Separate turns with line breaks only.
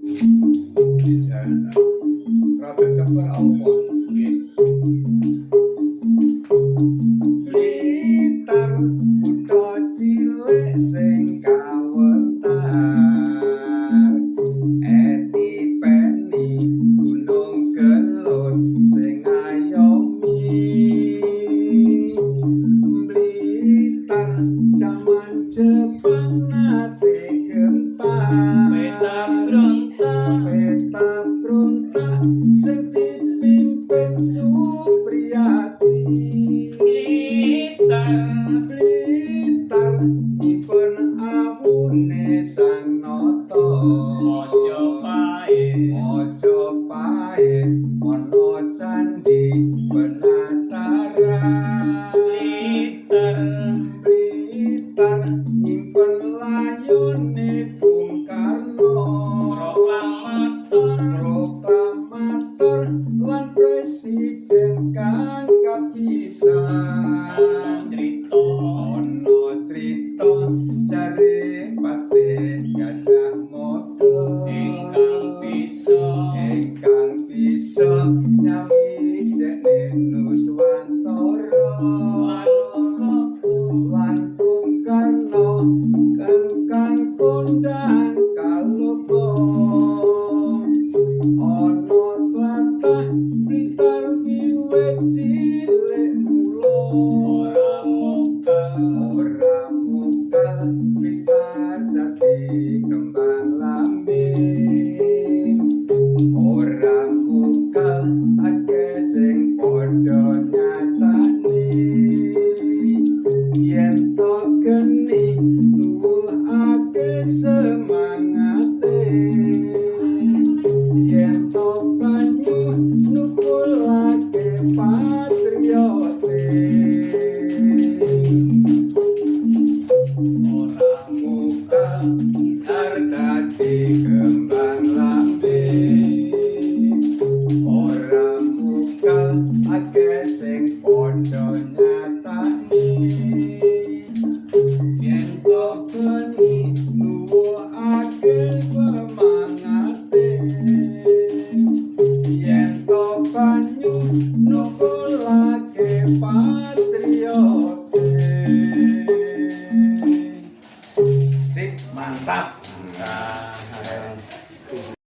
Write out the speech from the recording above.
Bisa. Rada cepet apa?
Nggih.
Blitar kutha cilik sing kawentar, Eti Peni Gunung Kelud sing ngayomi. Blitar jaman Jepang nate gempa.
Peta berontak.
Peta berontak sing dipimpin Supriyati.
Blitar.
Blitar nyimpen awune Sang Nata.
Mojopahit.
Mojopahit ana candhi Penataran.
Blitar.
Blitar nyimpen layone Bung Karno.
Proklamator.
Proklamator lan presiden kang kapisan.
Crita.
Ana crita jare Patih Gajah Mada
ingkang bisa
ingkang bisa nyawijene Nuswantara
lan uga
lan Bung Karno ingkang kondang kaloka. Ana tlatah Blitar wiwit cilik mula
ora mokal.
Ora mokal Blitar dadi kembang lambe. Ora mokal akeh sing padha nyatane yen to geni nuwuhake semangate, yen to banyu nukulake patriote.
Ora
Mokal dadi kembang lambe. Ora mokal akeh sing padha nyatane
yen
to geni nuwuhake semangate, yen to banyu